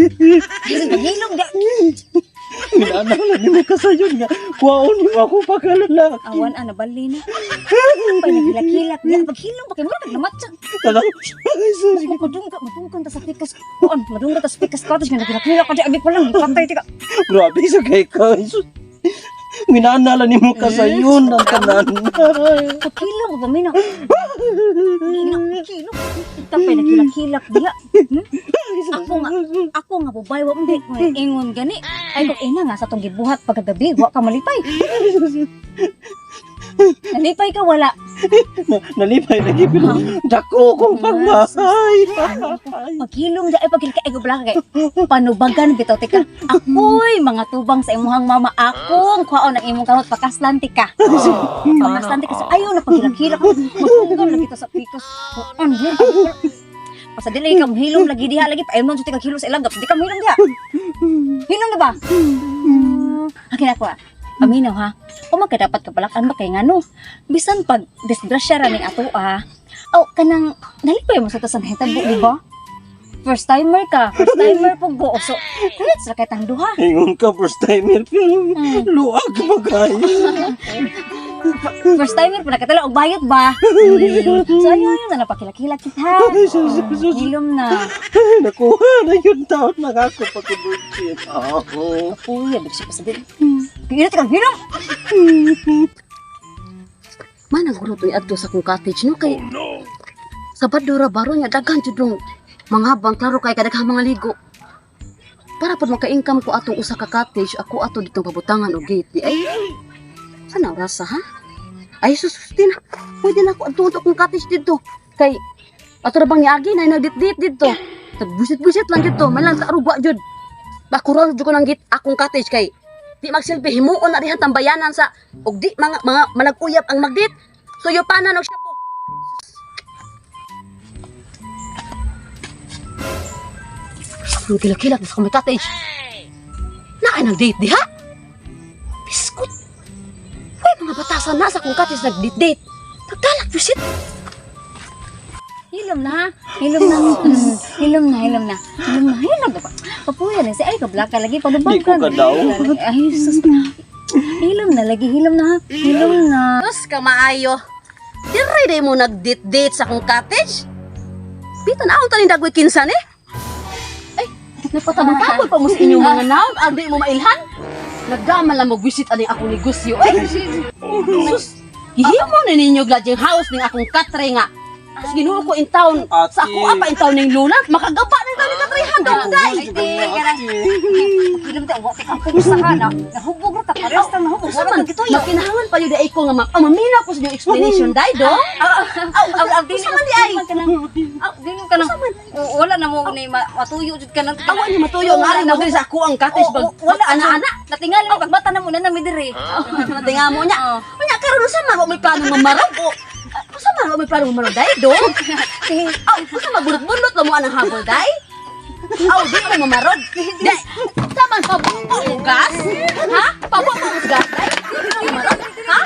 Ay, paghilom da. Ginana lang nimo kasayon nga. Kuwaon nimo ako pagkalalaki. Awan ana bali na. Pay nagilak-hilak diha paghilom pa kay mura naglamatsa. Tanaw. Ay, sus. Madungga, madunggan ta sa pikas. Kuan, madunggan ta sa pikas cottage nga nagilak-hilak ka di abi pa lang patay tika. Grabe sa kay ka. Sus. Ginana lang nimo kasayon ang tanan. Paghilom ba mina? Ina, paghilom. Tapay nagilak-hilak diha. Hmm? Ako nga babae wa hindi ko ingon gani. Ay kung ina nga sa tong gibuhat pagkagabi, wa ka malipay. Nalipay ka wala. Nalipay lagi pero dako kong pagmahay. Paghilom di ay paghilom kay blaka kay panubagan bitaw tika. Ako'y mga tubang sa imuhang mama akong kuhaon ang imong kamot pakaslan tika. Pakaslan tika sa ayaw na paghilak-hilak. Magtunggan lagi to sa pikas. Kuan yun. Basta dili ka hilom lagi diha lagi paimnon sa tika hilom sa ilang di ka hilom diha. Hilom na ba? Akin ako ah. Paminaw ha. O magkadapat ka palakan ba kay ngano? Bisan pag disgrasya ra ning ato ah. Aw kanang nalipay mo sa tasan hitabo di ba? First timer ka, first timer pug go. So, kahit sa kay tang duha. Ingon ka first timer pero luag magayo. First timer pa nakatala og bayot ba? So ayun yun na napakilakilak kita. Ay, sus, sus, sus. Hilom na. Nakuha na yun taon na ako pagkabudget. Ako. Kuya, bigsi pa sa din. Kaya ka hilom. Man ang gulo adto sa kong cottage no kay sa Badura baro niya daghan jud dong mga bang klaro kay kadaghang mga ligo. Para pod maka-income ko atong usa ka cottage ako ato ditong pabutangan og gate di ay. Sana orasa ha? Ay sus di na. Pwede na ako adto akong cottage didto. Kay ato ra bang niagi na nagdit-dit didto. Nagbusit-busit lang didto, man lang sa arugwa jud. Bakuran jud ko ng gate akong cottage kay di magsilbi himuon na dihan tambayanan sa og di mga mga malaguyab ang magdit. Suyupanan og shabu. Ang kilakilak sa kong cottage. Naa nang date diha? Biskot. Uy, mga batasan na sa kong cottage nag-date-date. Nagdalak visit. Hilom na ha. Hilom na. Hilom na, hilom na. Hilom na, hilom na pa. Papuya na si ay kablaka lagi panubagan. Di ko ka daw. Ay sus. Hilom na lagi, hilom na ha. Hilom na. Diyos ka maayo. Dire day mo nag-date-date sa kong cottage. Bitan akong taning dagway kinsan eh. Ay, napatabang-tabang pa mo sa inyong mga naon. Ang di mo mailhan. Nagdaman lang mag-visit aning akong negosyo. Ay, sus. Gihimo na ninyo lodging house ning akong katre nga. Tapos Ginoo ko in town. Sa ako apa in town ning Luna. Makagapa na taon ni katre handong day. Ay, di, karang. Hilom ta, wa ti kang pugsa ka na. Nahubog ra ta pares ta nahubog. Usa Wala man, ta gituyo. makinahanglan pa yun ay ko nga mamina ko sa inyong explanation day do. Aw, aw, aw, dili Usa man di ay. Aw, dili ka nang wala na mo ni matuyo jud ka nang. Awa niyo matuyo nga rin mo diri sa ako ang cottage bag. Wala ana-ana. Natingali mo pagmata na mo na nami diri. Natinga mo niya. Unya karon usa man wa may plano mamarog o usa man wa may plano mamarog day do. Aw, usa magbunot-bunot lang mo anang habol day. Aw, di mo mamarog. Di. Taman pabuo mo gas? Ha? Pabuo mo gas day? Di mo mamarog? Ha?